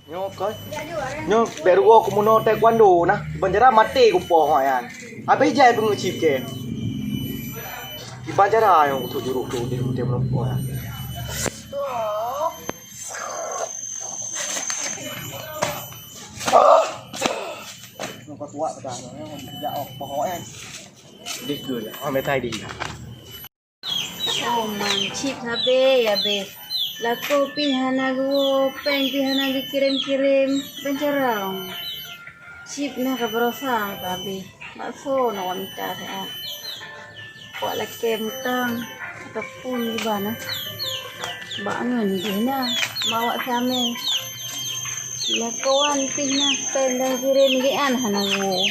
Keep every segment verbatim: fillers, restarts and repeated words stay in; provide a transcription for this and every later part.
Nyoe kon. Nyoe bèk rugoe keumeunyoe taekwondo na. Iban cara maté kupoh nyan. Habéh jai peungeuet chip kèe. Iban cara nyoe kuteuek jurôh tu di, di meureumpok nyan. Nyoe kau tuak peugah nyoe, nyoe jak oh poh nyan. Dih geue, oh, metai dih. Oh man, chip habéh, habéh. Lakoe pih hana geuwoe, péng pih hana geukirém-kirém. Ban cara chip na ka baroesa ka habéh. Bak soe na wak mita siat? Wak lakèe mutang ataupun iban na? Bak ngon jih na, bak wak Syamel. Lakoe wan pih na, péng dan kirém geuan hana geuwoe.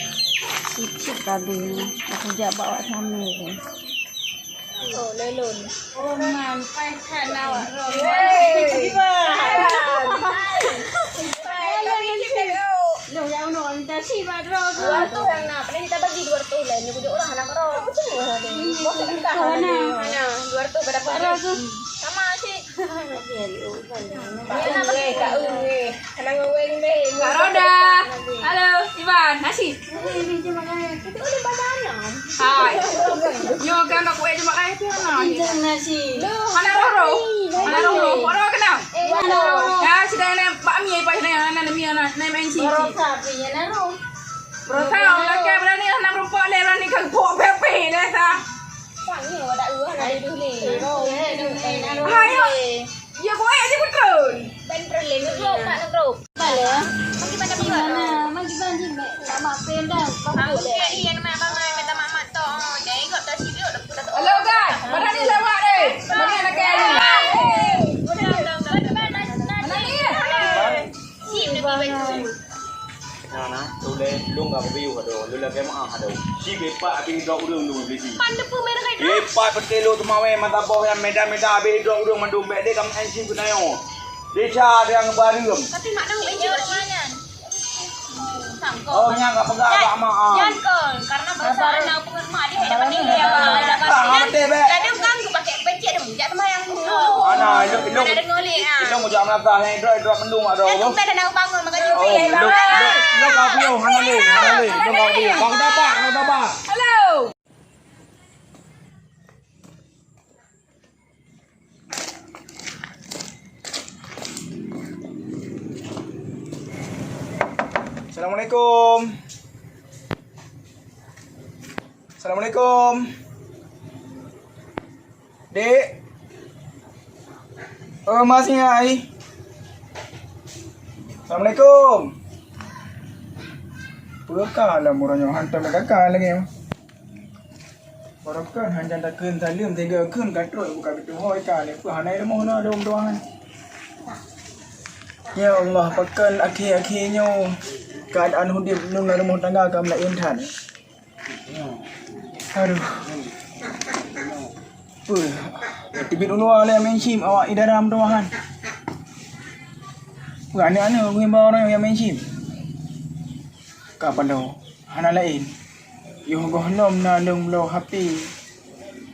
Chip-chip ka habéh na, aku jak bak wak Syamel. Oh, lelon. Oh man, pai that na wak Rom. Weh. Loh, ya unoe, minta si bak Rom. Dua ratus nyang na, paling kita bagi dua ratus lain, nyoe kujok ureueng hana keurok. Macam mana tadi? Bos tak minta. Hana. Hana, dua ratus pada Pak Rom. Sama sih. Kak Eng, Kak Eng. Kak Roda. Halo, Iban. Nasi. Hai. Nyoe kan aku eh cuma kai tu hana. Nasi. Hana roh roh. Hana roh roh. Roh kenal. Ya, sidang ni bakmi apa sidang anak mi anak nem N C. Barosa, orang kaya berani anak merumpok le berani kan pok pepe dah sa. Ayo. Ya, kau eh, dia betul. Ban perlindung, tak negro. Bala. Bagi pada buat. Mana? Bagi banjir, mak pen dah. Aku cek iya nama abang, minta mak tok. Jadi kau tak sibuk, dah pulang. Halo, guys. Mana ni lawak deh? Mana nak kaya ni? Mana ni? Sim, dah tiba. Nyan na, ulèe lôn ka geubiyeu adoe, lôn lagèe meu'ah adoe. Ci beupat abéh droe ureueng lôn beli ci. Pan teupeu merah hai droe. Beupat peuté lôn teumawé mata boh nyang meda-meda abéh droe ureueng mandum bèk lé kamoe ci keunayoe. Desya nyang bareuem. Tapi mak tahu enci kat mana? Oh, nyang ka peugah bak mak, ah. Nyan kon, karena bahasa anak Mak dia dapat tinggi ya, Bang. Dapat tinggi. Kadang kan aku pakai pencet tu, jak sama yang tu. Ana, ilong, ilong. Ada ngoleh, ah. Ilong mujak meunasah nyang idrop, idrop mendung mak droe. Kan tu nak bangun, makanya. Oh, ilong, ilong, ilong kau piong, hana lé, hana lé, ilong kau piong. Bang Dabak, Bang Dabak. Halo. Assalamualaikum. Assalamualaikum. Dek. Oh, masih ai. Assalamualaikum. Peue ka lam uroe nyoe hantom ka lagèe. Baroekon hanjan takheun saleuem teuga kheun ka trok buka pintoe hôi ka lé peue hana rumoh na dong doangan. Ya Allah, pakon akhé-akhé nyoe keuadaan udép lôn lam rumoh tangga ka meulaén that. Aduh. Peue? Teubiet u luwa lé Amin Syim awak idara meudoahan. Peue aneuk-aneuk ngimbau ureueng Amin Syim? Ka paloe. Hana laén, yoh gohlom na lôn bloe H P,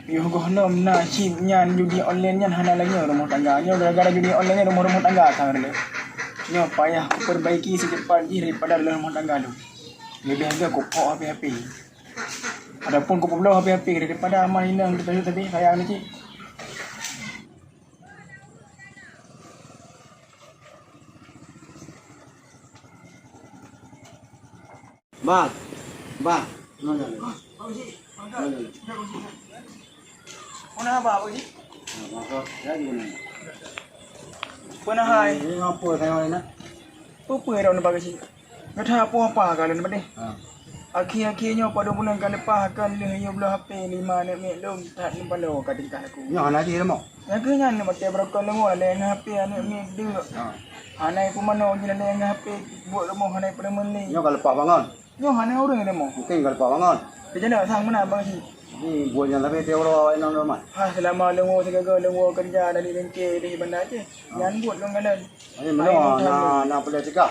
yoh gohlom na chip nyan judi online nyan hana lagèe rumoh tangga. Nyoe gara-gara judi online nyan rumoh-rumoh tangga ka reuloh. Nyoe payah kupeurbaiki seucepat jih daripada reuloh rumoh tangga lôn. Leubeh gèt kupok H P-H P. Adapun kupeubloe H P-H P daripada aman inong teuh tapi sayang ni cit. Bah, bah. Mana, mana? Mana? Mana haba, Pak Haji? Nah, apa? Ya, gimana? Peue na hai? Ini apa saya nak? Peue-peue dah nampak kecil. Gata peue apa kalian tadi? Ha. Akhé-akhé nyoe padub buleuen ka leupah akan lheueh yue bloe H P lima aneuk miet lôn that lôn paloe ka tingkah laku. Nyoe hana jih leumah. Nyang keuh nyan batèe barokon leungoe lé ngon H P aneuk miet deuk. Ha. Hana peumanö jih lé ngon H P buet rumoh hana peureumeunan lé. Nyoe ka leupah bangon. Nyoe hana ureueng leumah. Mungkin ka leupah bangon. Keujeuneuh sang meunan bang si. Ni buet nyang tapi tiap uroe awak inong leumah. Ha selama leungoe sigaga leungoe keureuja dari bengke di banda Aceh. Ha. Nyan buet lôn galon. Ini menua na na peudah cegah.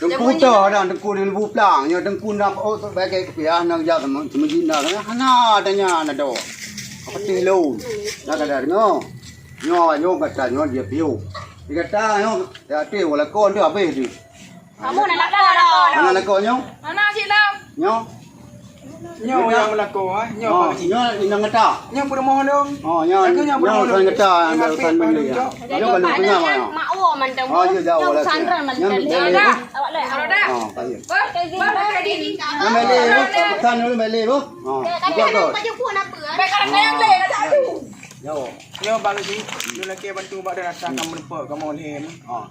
Teungku toh dan teungku di Lubuk Plang. Nyoe teungku na, oh, sebagai kepiah nang jak sama, sama jina. Hana tanya na do. Apa teh lo? Nak ada dengar. Nyoe awak nyoe kata nyoe dia piu. Dia kata nyoe, ya, teh, wala kon tu habis tu. Kamu nak lakon, lakon. Mana lakon nyoe? Mana cik lam? Nyoe. Nyoe nyang meulakon, eh. Nyoe. Oh, nyoe inong gata. Nyoe peurumoh lôn. Oh, nyoe, nyoe urusan gata, urusan beli, ya. Nyoe kalau tengah, ya. Mak wo mantong. Oh, ya, jauh lah. Nyoe beli. Awak le, awak le. Oh, baik. Bah, bah, bah, bah. Nyoe beli, bu. Pesan dulu beli, bu. Oh, buka tu. Baik, kalau saya beli, nak satu. Nyoe. Nyoe bang si, lôn lakée bantu bak dah rasa kamu nampak kamu ni. Oh.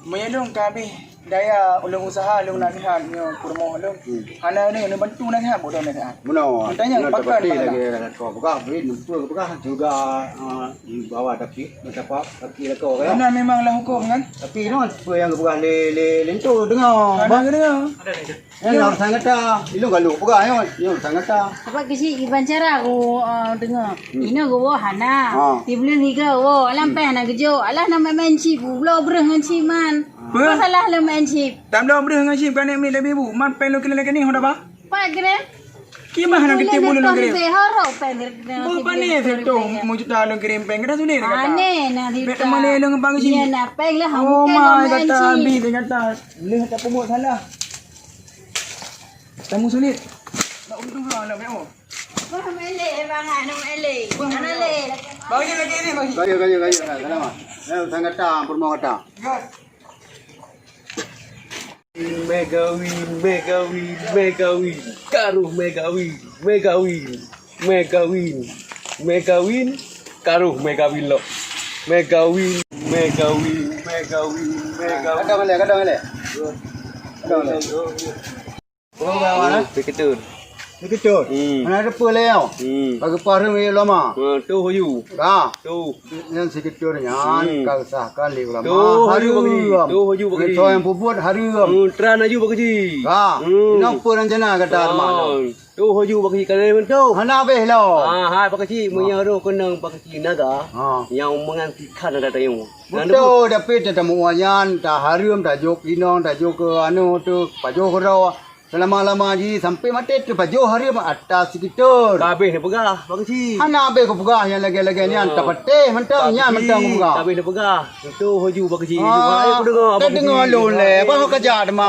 Meunyoe lôn ka habéh daya ulôn usaha lôn nasihat nyoe peurumoh lôn. Hmm. Hana ni, ni bantu nasihat bodoh nasihat. Benar. Tanya benar, pakon tapi lagi kau pegang, beri nempa pegang juga, ah, di bawah tapi, tapi, tapi kau kan. Benar memang lah hukum kan? Tapi non, apa yang pegang le, le, lentu dengar. Hana dengar. Nyan urusan gata. Ilôn galak peugah nyoe, nyoe urusan gata. Apa keuchik kiban cara ku, eh, deungoe. Hmm. Inoe geuwoe hana. Ha. Di buleuen tiga woe, alah pèng hana geujok, alah na main-main chip, bloe breuh ngon chip man. Ha. Apa salah lôn main chip? Tam bloe breuh ngon chip, kan miet leubeh bu, man pèng lôn keuneuk lagèe ni, ho daba? Pat keuneuk? Kiban hana geuteumu lôn kirim. Buleuen tong be haro pèng keuneuk. Bu, pane seutoh, mu juta lôn kirim pèng, keuneuk sulit kata. Aneh na sita. Bèk teuma lé lôn ngon bang chip. Iya na pèng lah, oh, mungkin ma main kata, chip. Ambi kata. Leuh tapeumuet salah. Tamu sulit. Nak untung ha, nak banyak. Bah, mele, bang, anu mele. Mana le? Bagi lagi ni, bagi. Kayu, kayu, kayu. Nah, kenapa? Eh, urusan gata, peurumoh gata. Megawin, megawin, megawin. Karoh megawin, megawin, megawin, megawin. Karoh megawin lom. Megawin, megawin, megawin, megawin. Kadang le, kadang le. Kadang le. Oh, kawan, eh? Seketul. Seketul. Hmm. Mana ada pun le, yo? Hmm. Bagi pahrem ni lama. Ha, tu huyu. Dah. Tu. Yang seketul nyan, hmm, ka usahkan le ulama. Tu huyu bagi. Haram. Tu huyu bagi. Itu yang puput haram. Hmm, teran aju bagi. Dah. Hmm. Ini apa rencana kata, ah, teman? Tu huju bak keuchik, kana meuntong. Hana habéh lom. Ah, hai bak keuchik, meunyoe roh keunong bak keuchik naga, ha, nyang meungan sikhan ada tayong. Beutôi, tapi tatamu nyan, tahareuem, tajok inong, tajok keu anu tu, pajoh keudroe. Seulama-lama jih sampai maté teupajoh hareuem atas sikiteur. Ka habéh neupeugah bak keuchik. Hana habéh kupeugah nyang lagèe-lagèe nyan, tapatéh mantong, nyan mantong kupeugah. Ka habéh neupeugah. Beutôi, huju bak keuchik. Ah, ayo kudeungoe, bak keuchik. Tadeungoe lôn lé, bah ka jak teuma.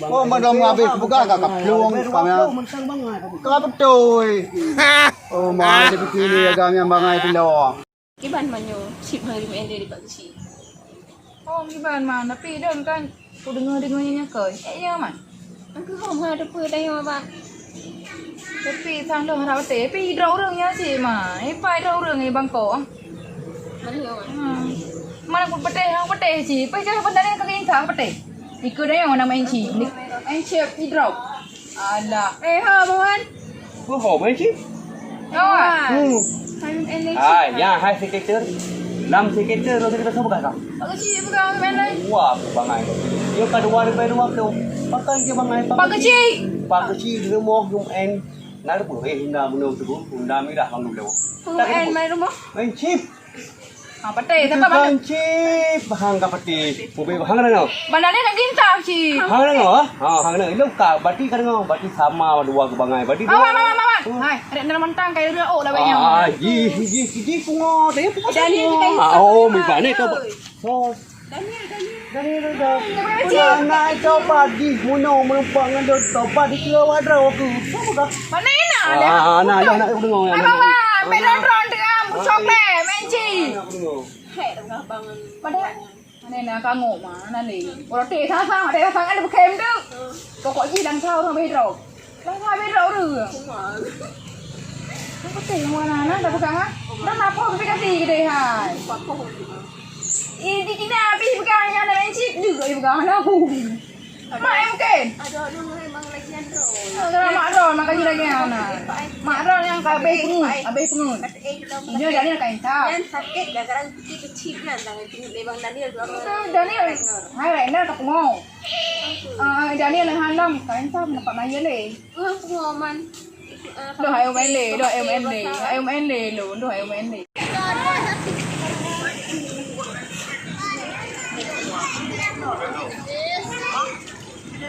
Oh, mandum habéh kupeugah ka kaplueng, ka, ka beutôi. Oh, ma, ada putih ni, agam nyang bangai pula. Kiban manyo, cit hari main dari bak keuchik. Oh, kiban ma, tapi don kan, kudeungoe-deungoe nyan keu. Eh, ya, man. Aku hom ha, ada pun tanya, Bang. Tapi sang lôn hana patéh, tapi idroe ureueng nyan cit ma. Eh, pa idroe ureueng ni bangkok. Mana, mana? Hmm. Mana ku patéh, aku patéh cit. Pai jangan pandang ka insa patéh. Ikut dah yang nama Enci. Enci idroe. Alah. Eh, ha, Muhammad. Apa hom, Enci? Oh. Hmm. Hai, Enci. Ah, ya, hai, sekitar. Enam sekitar, dua sekitar, siapa kah? Pak Kecil pegang ke mana? Wah, bangai. Yo ka dua ribu dua puluh. Pakai je bangai, Pak Kecil. Pak Kecil di rumah, jum en. Nalur pun, eh, hina bunuh tu, Honda mirah bang dulu. Jum en main rumah? Main chip. Ha, patéh, siapa mana? Main chip, hang ka patéh. Mobil hang dah. Mana ni nak ginta, Cik? Hang dah, ha? Ha, hang dah. Lu ka, berarti ka dengar, berarti sama dua ke bangai. Berarti dua. Aman, aman, aman. Hai, ada dalam mantang kayu dia, oh, dah banyak. Ah, ji, ji, ji, pungo, tadi pungo. Daniel, ji, kayu. Ah, oh, mi panik kau. Sos. Daniel, Daniel. Daniel, Daniel. Daniel, Daniel. Anak itu padi, muno menumpang ngan dia, tobat di kira wadra aku. Siapa kah? Mana enak dia? Ah, anak, anak, anak, aku dengar. Abang, abang, pedro drone tu, ah, coklat, main ji. Aku dengar. Hai, tengah bangun. Pada mana nak kangok mah, mana ni? Kalau teh sasa, teh sasa kan dia bukan tu. Pokok ji dan sahur sampai drop. Dah habéh rot ureueng. Apa teh yang warna na dah pegang ah? Dah napa kata kati gede hai. Eh, di kina habis pegang yang ada mencit juga dia pegang aku. Mak yang mungkin. Ada orang memang lagi yang drone. Ada mak drone, makanya lagi yang mana. Mak drone yang habis pengut, habis pengut. Dia jadi nak kain tak? Dan sakit gara-gara kecil-kecil kan, tangan pengut lebang Daniel tu. Daniel, hai Raina tak pengut. Ah, Daniel yang halang, kain tak nampak maya leh. Wah, aku mau man. Doh, ayo main leh, doh, ayo main leh. Ayo main leh, lo, doh, ayo main leh.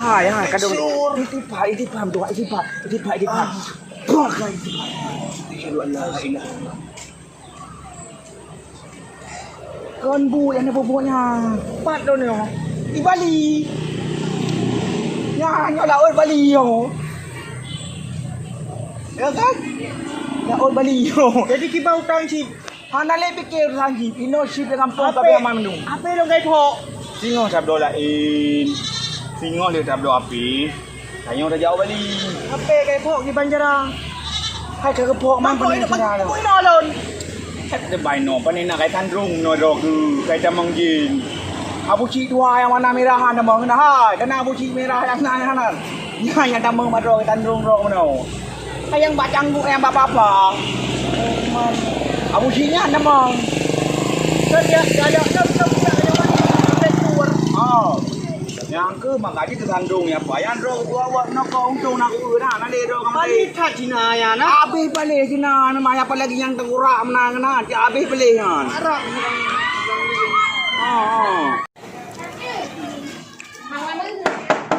Hai, hai, kadang. Istighfar, istighfar, doa istighfar, istighfar, istighfar. Doa istighfar. Asyhadu an la ilaha illallah. Kon bu nyang neububuet nyan. Pat lôn nyoe. Di Bali. Nyan, nyoe laôt Bali nyoe. Ya kan? Laôt Bali nyoe. Jadi kiban utang cit. Hana lé pike urusan jih. Inoe cit lam gampông ka beuaman mandum. Ape lôn kai phok? Singoh tabloe laén. Singoh lé tabloe api. Tanyoe tajak u Bali. Ape kai phok kiban cara? Hai ka geuphok man pane sira lôn. Hai ka bainoe pane na kai tandrong noe droe keu kai tamong jin. Abu cik dua nyang warna merah na mong na hai, kana abu cik merah nyang na nyang na. Nyang nyang tamong madroe kai tandrong droe meunoe. Hai nyang bak cangguek nyang bak papa. Abu cik nyan na mong. Kan dia galak kan kan dia. Oh. Nyang keu maka jih teusandong ya, Pak. Nyang droe geubuat-buat meunoe keu untông na keu na, na lé droe ka maté. Paléh that Cina ya, na? Abéh paléh Cina, na maya apalagi nyang teugurak meunan na, abéh paléh nyan. Arab. Ha, ha.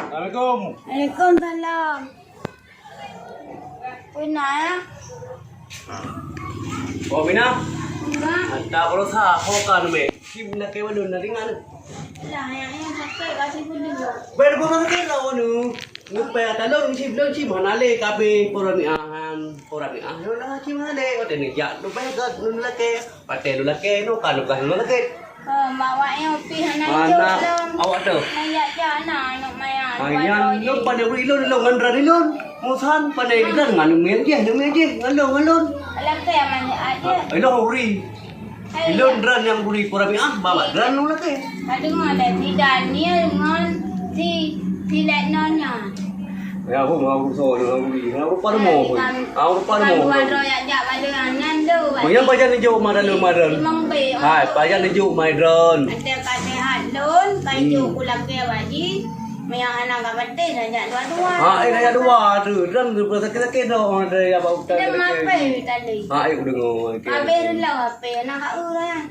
Assalamualaikum. Waalaikumsalam. Pernah ya? Oh, Mina? Enggak. Hantar berusaha, ho ka neu meh. Sim lakée walon na ringan. Lah, yang ini pakai kasih pun dulu. Ber gua makan lah wanu. Ngupaya talon sim lon sim hana le kabe poramiahan, poramiah. Yo lah sim hana le, kau tadi jak tu ber kat nun lakée. Patéh lôn lakée, nyoe ka lôn ka lôn lakée. Oh, mak awak nyoe pih hana ijok lom. Awak tu? Hana ijak jak na aneuk maya. Ah, nyan lôn pandai bri lôn, lôn ngon dron lôn. Musan pandai dron ngon aneuk miyueb jih, aneuk miyueb jih, ngon lôn, ngon lôn. Lakée aman jak jih. Ah, ilôn bri. Ilôn dron nyang bri pura miah, babah dron lôn lakée. Ka deungoe lé si Daniel ngon si, si Letnon nyan. Ya, aku mau aku soal dengan Uli. Aku pada mau aku. Aku pada mau. Dua droe jak jak baleue nyan tu. Meunyoe pajan neujok madron lôn madron. Hai, pajan neujok madron. Ada ka sehat lôn, ka jok ku lakée bak jih. Meunyoe hana ka patéh, dah jak dua-dua. Ha, eh, dah jak dua tu. Dron tu sakit-sakit dah orang ada yang buat utang. Dah mapai tadi. Ha, eh, aku dengar. Habis dulu apa? Nak kat urang.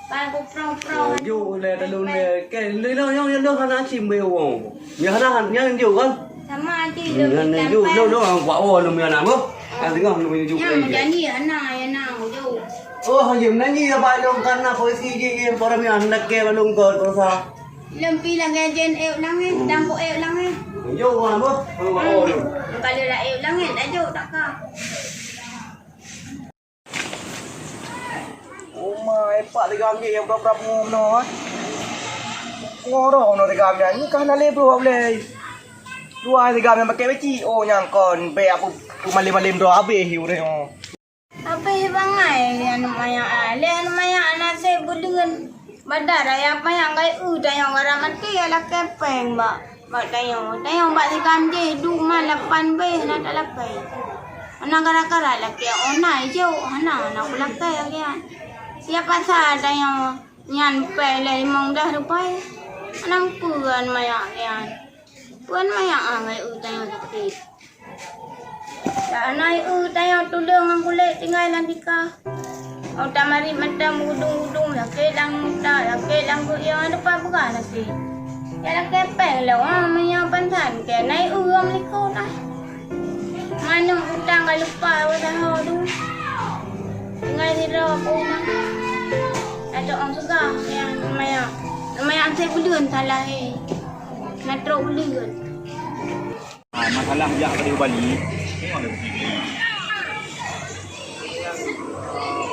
Ban kuprong-prong. Oh, jok lé talon lé. Ke, lé, lé, nyang, nyang, nyang hana cim beu wong. Nyang hana, nyang jok kan? Sama aja. Hmm, nyang jok, jok, jok, kuat oh, lom nyang na, boh. Ah, tengah lom jok. Nyang lagi. Janji hana, ya na, jok. Oh, hanya menangi ya, Pak Long, karena polisi je, je, para mi hendak ke Pak Long ke, terus ah. Lom pi lagée jen eu langét, dang ko eu langét. Jok, wah, boh. Oh, oh, lom. Kalau dah eu langét, dah jok, tak ka. Uma, epak tiga ambil yang pura-pura pungo meunoe, ah. Ngoro meunoe tiga ambil, ni kah na lé bro, boleh. Dua tiga ambil pakai beci. Oh, nyang kon, bek aku malem-malem dua habis, ureueng, oh. Habis bangai, aneuk maya, ah. Lé aneuk maya, aneuk saya buleuen. Bada raya payah gai eu tayong gara maté ya lakée péng bak, bak tayong. Tayong bak sikam jih duek man lapan beh na talakée. Hana gara-gara lakée ona ijok, hana, hana kulakée lagée nyan. Siapa sa tayong nyan péng lé limong blah rupai. Hana peue an maya lagée nyan. Peue an maya ah gai eu tayong sakét. Tanai eu tayong tuleueng ngon kulét tinggai lam tika. Ôk tamarit mata meudung-udung lakée lam muta, lakée lam guyong, ada pat peugah lakée. Ya lakée péng lom, ah, meunyoe pansan keu nai eu lam likot, ah. Manok utang ka lupa, wadaho tu. Tinggai sidroe aku mah. Ada orang peugah yang lumayan. Lumayan saya buleuen salah, eh. Na trok buleuen. Ah, masalah jak balik Bali.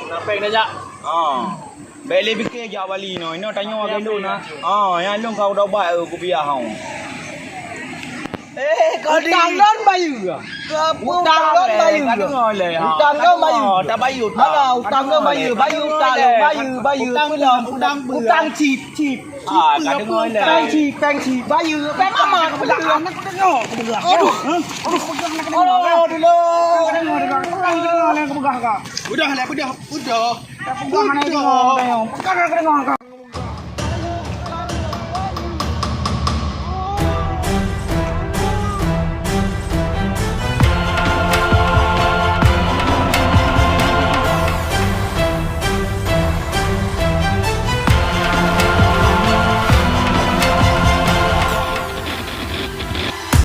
Kenapa yang dah jak? Ah. Baik lebih ke jak Bali no. Ino tanyo agak lun nah. Ah, yang lun kau dah buat aku biar hau. Eh, kau utang lon bayu. Utang lon bayu. Utang lon bayu. Tak bayu. Alah, utang lon bayu. Bayu utang lon bayu. Bayu utang, utang cip, cip. Ah, ka deungoe lé. Péng cit, péng cit, bayeue, péng amat. Peugah, nak peugah, nak peugah. Aduh. Aduh, peugah, nak peugah. Aduh, dulu. Ka deungoe, deungoe. Peugah, nak peugah, nak peugah, ka. Udah lah, udah, udah. Tak peugah, nak peugah, ka. Peugah, nak peugah, ka.